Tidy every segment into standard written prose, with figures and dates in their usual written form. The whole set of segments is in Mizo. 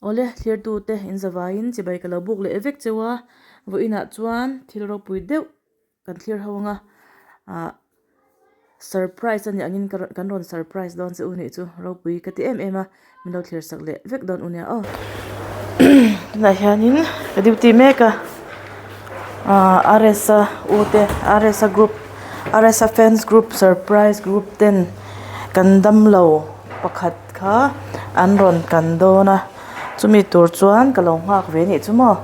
Awle, thlirtute in zavaiin chibai ka lo buk leh vek cheu a, vawiinah chuan thil ropui deuh kan thlir ho anga ah surprise a nih angin ka kan rawn surprise dawn che u nih chu ropui ka ti em em a, min lo thlir sak leh vek dawn u nia aw. Tunah hianin ka duty mek a ah RS-a u te RS-a group RS-a fans group surprise group ten kan damlo pakhat kha an rawn kan dawn a chumi tur chuan ka lo nghak ve anih chu maw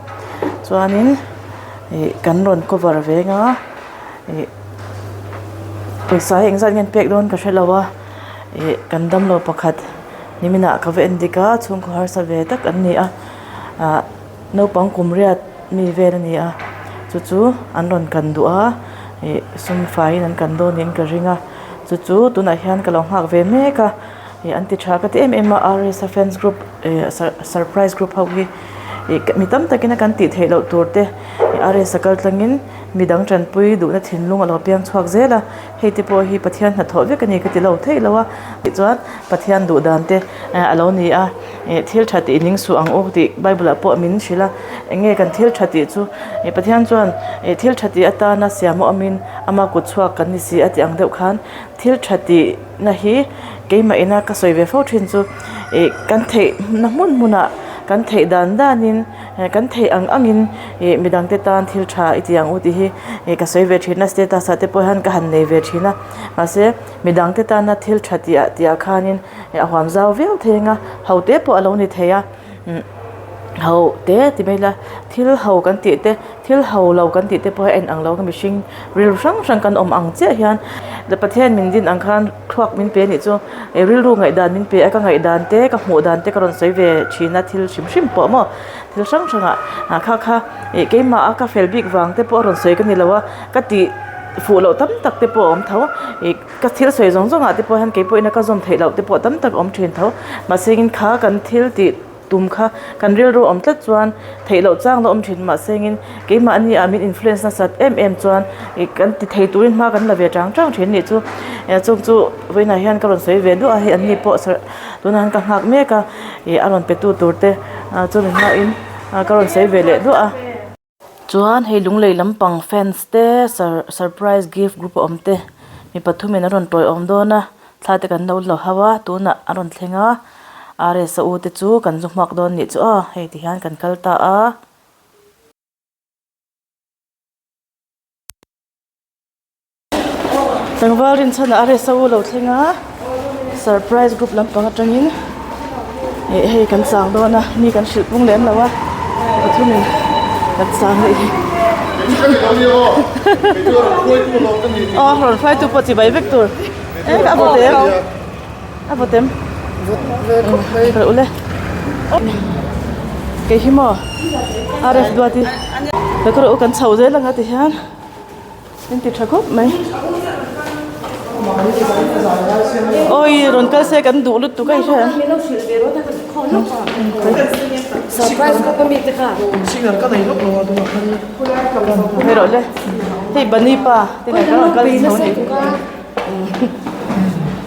chuanin ih kan rawn cover ve anga ih pawisa hi engzat nge an pek dawn ka hrelo a ih kan damlo pakhat niminah ka va en dik a chhungkaw harsa ve tak an ni a ah naupang kum riat mi vel a ni a chu chu an rawn kan duh a ih sum faiin an kan dawn niin ka ring a chu chu tunah hian ka lo nghak ve mek a. Ih an ti tha ka ti em em a RS a fans group ih surprise group ho hi ih mi tam takin a kan tih theih loh tur te RS a kal tlangin midang tanpui duhna thinlung a lo piang chhuak zel a hei te pawh hi Pathian hnathawh vek a ni ka ti lo theih lo a tichuan Pathian duh dan te a lo ni a ih thil tha tih ning suh ang u tih bible ah pawh min hrilh a eng nge kan thil tha tih chu ih Pathian chuan ih thil tha tih atana siam a awmin ama kut chhuak kan ni si a tih ang deuh khan thil tha tih na hi keimah ina ka sawi ve fo thin chu ih kan theih na hmun hmunah kan theih dan danin kan theih ang angin ih midang te tan thil tha i ti ang u tih hi ih ka sawi ve thin a status ah te pawh hian ka han nei ve thin a mahse midang te tana thil tha tih ah tih ah khanin a huam zau viau thei ang a ho te pawh a lo ni thei a umm ho te ti mai ila thil ho kan tih te thil ho lo kan tih te pawh hi a en ang lo a mihring rilru hrang hrang kan awm ang chiah hian Pathian min din ang khan thluak min pe anih chu ih rilru ngaihdan min pe a ka ngaihdan te ka hmuh dan te ka rawn sawi ve thin a thil hrim hrim pawh maw thil hrang hrang ah ah kha kha ih keimah a ka fel bik vang te pawh a rawn sawi ka ni lo a ka tih fuh loh tam tak te pawh a awm tho ih ka thil sawi zawng zawng ah te pawh hian keipawh ina ka zawm theih loh te pawh tam tak a awm thin tho mahse in kha kan thil tih tum kha kan rilru awm tlat chuan theih loh chang la awm thin mahse in keimahni ah min influence nasat em em chuan ih kan ti thei turin hma kan la ve chang chang thin anih chu eh chung chu vawiinah hian ka rawn sawi ve duah a hei an ni pawh tunah hian ka nghak mek a ih a rawn pe tu tur te ah chumi hmain ka rawn sawi ve leh duah a. Chuan hei lunglei lampang fans te surprise gift group a awm te mi pathumin an rawn tawiawm dawn a thla te kan lo la ho a tunah a rawn thleng a RS a u te chu kan zu hmuak dawn nih chu aw hei ti hian kan kal ta a. Tlangval rinchhan ah RS a u lo thleng a surprise group lampang atangin ih hei kan chang dawn a mi kan hrilh pung lem lo a pathumin kan chang leh hi aw rawn hruaitu pawh chibai vek tur e a vawt em a vawt em kal ule kei hi maw RF duati ka rawh u kan chho zel anga ti hian. In ti tha khawp mai. Awi rawn kal se kan duh lutuk a i hria em? Hei rawh le hei bunny pa te nen khan rawn kal chho a nih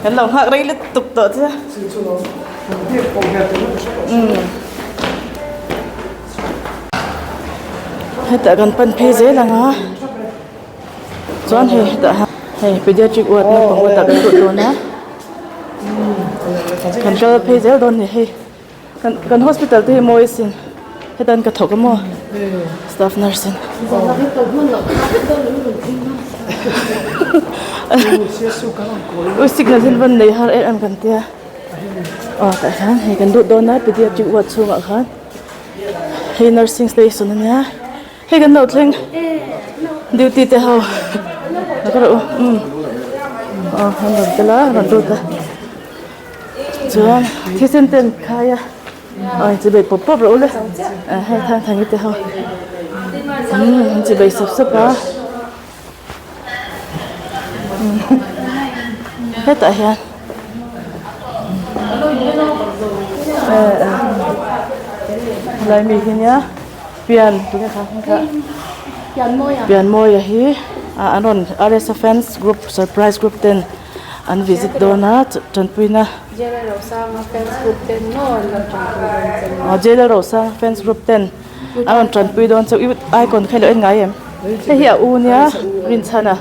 kan lo nghak rei lutuk tawh che Hetah kan pan phei zel ang a chuan hei hetah hian hei pediatric ward naupang ward ah kan luh dawn a kan kal phei zel dawn a ni hei kan kan hospital te hi mawi asin heta an ka thawk a maw staff nurse in ui signal hi an van nei har em em kan tia aw tah hian hei kan lut dawn a pediatric ward chhungah khan. Hei nursing station a nia hei kan lo thleng duty te ho ka rawh u umm aw an rawn tel a rawn lut a chuan thisen te an khai a aw inchibei pawp pawp rawh u le hei thangthangi te ho umm an chibei sap sap a. Hetah hian helai mi hi nia pian tunge kha hming kha Pianmawia hi ah an rawn RS a fans group surprise group ten. an visit dawn a tanpuina aw Jailer Rosanga fans group ten an rawn tanpui dawn chauh icon kha i lo en ngai em hei hi a u nia Rinchhana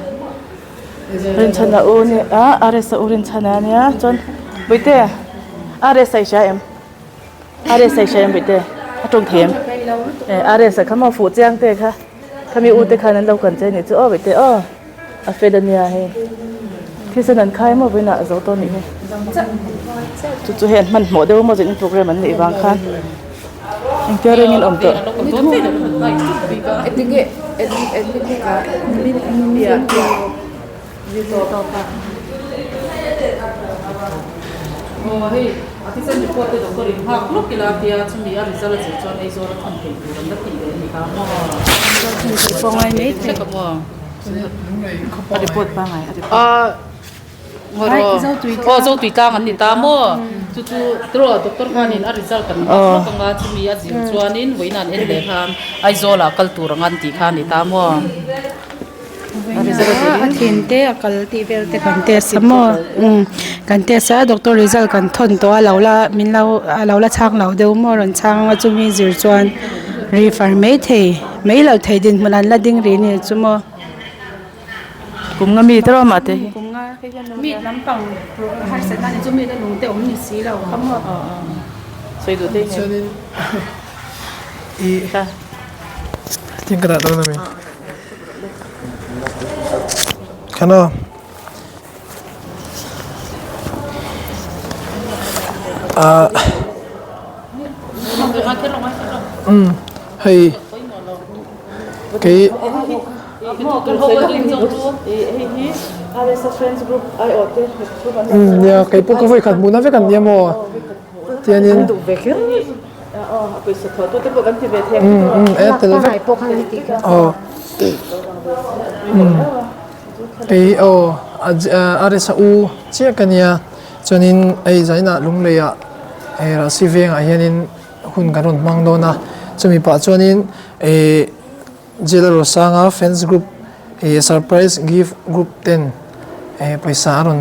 Rinchhana u nia RS a u Rinchhana ania chuan Bawihte RS a i hria em? RS a i hria em Bawihte a tawng thei em? RS a kha maw fuh chiang te kha khami u te khan an lo kan che anih chu aw Bawihte aw. A fel a nia hei. Thisen an khai maw vawiinah a zo tawh a nih hi. Chu chu hei an hmanhmawh deuh maw zin program an neih vang khan engtia rengin awm tawh. A report pangai a report. Aw zotui tlang an ni ta maw chu chu tiraw doctor khanin a result kan nghak lawk anga chumi a zir chuanin vawiin an en leh khan Aizawl ah kal tur anga an tih kha a ni ta maw. A thin te a kal tih vel te kan test a maw kan test a doctor result kan thawn tawh a lo la min lo a lo la chhang lo deuh maw rawn chhang anga chumi zir chuan refer mai thei. Mai lo thei dinhmun an la ding rih ni chu maw. Kum nga mi te rawh mah te hi. Kum nga mi lampang harsatna ni chu mi la lung te awm ni si lo kha maw. Sawi duh te hi. Chuanin i tin ka dah dawn ami. Khana. Ah umm hei kei umm nia kei pawh ka vawi khat hmuhna vek an nia maw tianin umm umm e tel vek aw umm. Hei aw a resa u chiah ka nia chuanin hei zainah Lungleiah hei Rahsi vengah hianin hun kan rawn hmang dawn a chumi pah chuanin eh Jailer Rosanga fans group eh surprise gift group ten eh pawisa a rawn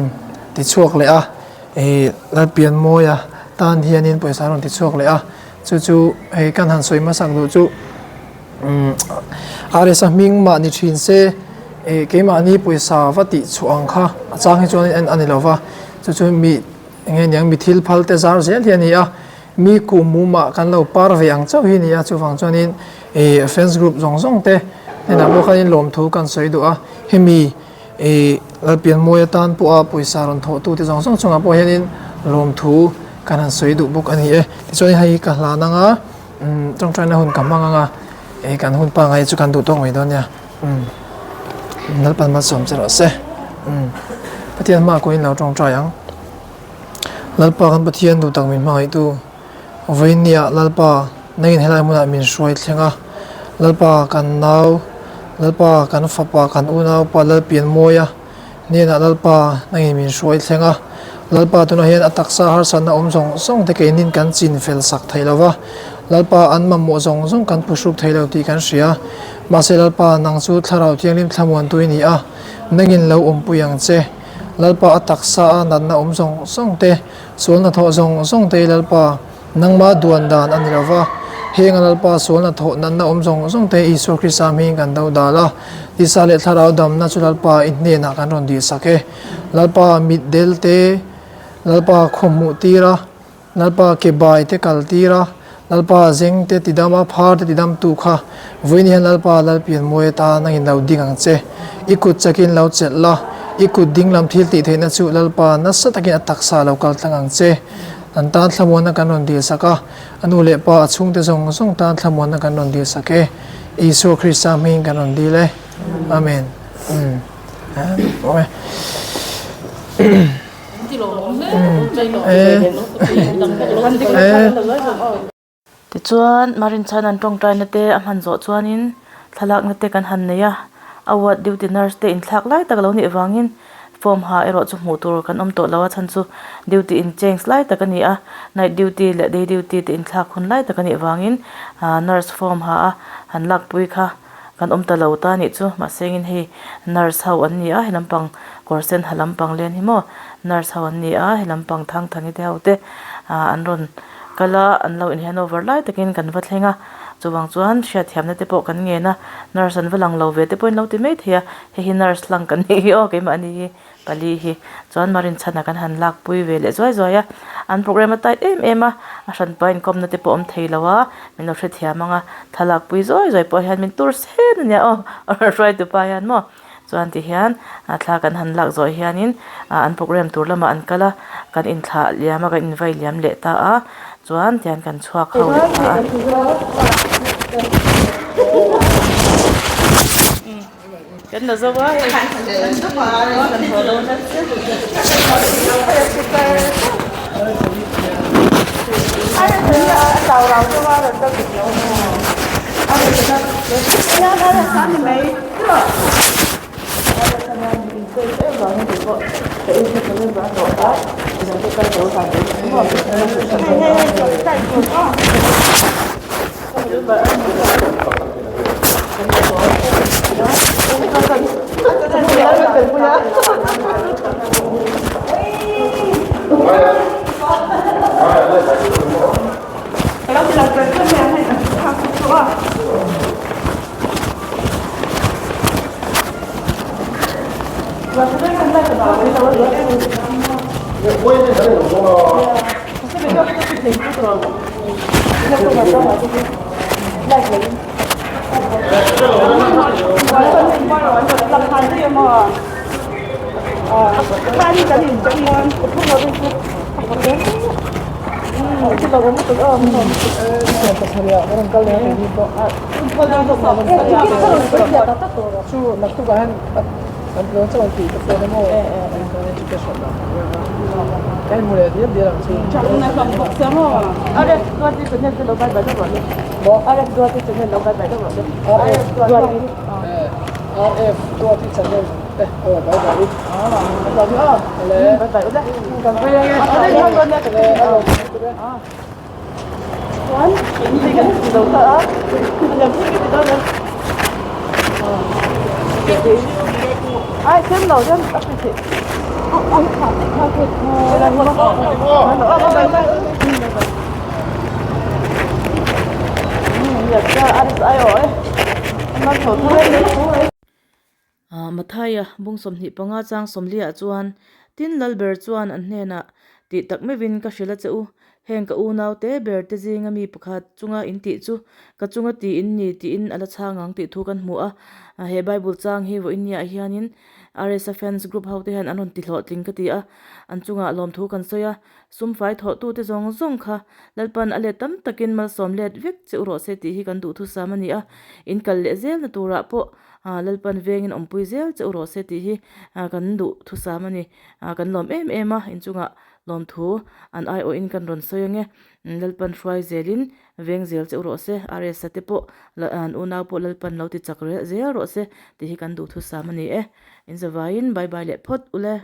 ti chhuak leh a eh Lalpianmawia tan hianin pawisa a rawn ti chhuak leh a chu chu hei kan han sawi hmasak duh chu. RS a hming mah ni thin se eh keimahni pawisa va tih chhuah ang kha a chang hi chuan en a ni lo va chu chu mi eng nge niang mi thil phal te zar zel hi a ni a mi kum mumah kan lo par ve ang chauh hi a ni a chuvang chuanin eh fans group zawng zawng te hnenah pawh khanin lawmthu kan sawi duh a hemi eh Lalpianmawi atan pawha pawisa rawn thawh tu te zawng zawng chungah pawh hianin lawmthu kan han sawi duh bawk a ni e tichuan hei ka hlan anga. Umm tawngtaina hun ka hmang anga eh kan hun pangngai chu kan duh tawk mai dawn nia umm Lalpan malsawm che rawh se umm Pathian hmaah kuahin lo tawngtai ang Lalpa kan Pathian duh tak min hmangaihtu vawiinniah Lalpa nangin helai hmunah min hruai thleng a Lalpa kan nau Lalpa kan fapa kan unaupa Lalpianmawia Hnenah Lalpa nangin min hruai thleng a, Lalpa tunah hian a taksa harsatna awm zawng zawng te keinin kan chin fel sak thei lo va, Lalpa an mamawh zawng zawng kan phuhruk thei lo tih kan hria. Mahse Lalpa nang chu Thlarau Thianghlim thlamuantu i ni a, nangin lo awmpui ang che. Lalpa a taksa a natna awm zawng zawng te, sual hnathawh zawng zawng te i Lalpa, Nangmah duan dan a ni lo va, heng a Lalpa sualna thawh natna awm zawng zawng te Isua Krista hmingin kan do dal a, tisa leh thlarau damna chu Lalpa i hnenah kan rawn dihsak e. Lalpa mit del te, Lalpa khaw hmuh tir a, Lalpa ke bai te kal tir a, Lalpa zeng te tidam a, phar te tidam tu kha, vawiin hian Lalpa Lalpian mawi atan nangin lo ding ang che. I kut chakin lo chelh la, i kut dinglam thil tih theihna chu Lalpa nasa takin a taksa lo kal tlang ang che. An tan thlamuanna kan rawn dilsak a, a nu leh pa a chhungte zawng zawng tan thlamuanna kan rawn dilsak e. Isua Krista hmingin kan rawn dil e. Amen. Umm. Tichuan, Marinchhan an tawngtaina te a hman zawh chuanin thlalakna te kan han nei a, a ward duty nurse te inthlak lai tak lo nih vangin form ha erawh chu hmuh tur kan awm tawh lo a chhan chu duty in change lai tak a ni a, night duty leh day duty te inthlak hun lai tak a nih vangin nurse form ha a han lakpui kha kan awm ta lo ta nih chu mahse engin hei nurse ho an ni a he lampang kawr sen ha lampang len hi maw. Nurse ho an ni a, he lampang Thangthangi te ho te ah an rawn kal a, an lo in handover lai takin kan va thleng a, chuvang chuan hriatthiamna te pawh kan ngen a, nurse an va lang lo ve te pawhin lo ti mai thei a, hei hi nurse lang kan nih hi aw keimahni hi pali hi chuan Marinchhana kan han lakpui ve leh zuai zuai a, an programme a tight em em a, a hranpa inkawmna te pawh awm thei lo a, min lo hrethiam ang a, thlalak pui zuai zuai pawh hian min tur sen a nia aw a rawn hruai tupa hian maw. Chuan ti hian thla kan han lak zawh hianin an programme tur lamah an kal a, kan inthlah liam a, kan invai liam leh ta a, chuan tihian kan chhuak ho leh ta a. Kan la zo a hei kan haw dawn a. Mathaia bung 25 chang 40 ah chuan tin Lalber chuan an hnenah tih tak meuhin ka hrilh a che u. Heng ka unau te ber te zinga mi pakhat chunga in tih chu ka chunga ti in ni tiin a la chhang ang tih thu kan hmu a. He Bible chang hi vawiin niah hianin RSA fans group ho te hian an rawn ti hlawhtling ka ti a, an chungah lawmthu kan sawi a. Sum fai thawhtute zawng zawng kha Lalpan a let tam takin malsawm let vek che u rawh se tih hi kan duhthusam a ni a. In kal leh zelna turah pawh Lalpan vengin awmpui zel che u rawh se tih hi kan duhthusam a ni. Kan lawm em em a, inchungah Lawmthu an aiawhin kan rawn sawi ange. Lalpan hruai zelin veng zel che u rawh se. RS-a te pawh an unau pawh Lalpan lo ti chak zel rawh se tih hi kan duhthusam a ni e. Inzavaiin bye bye leh phawt ule.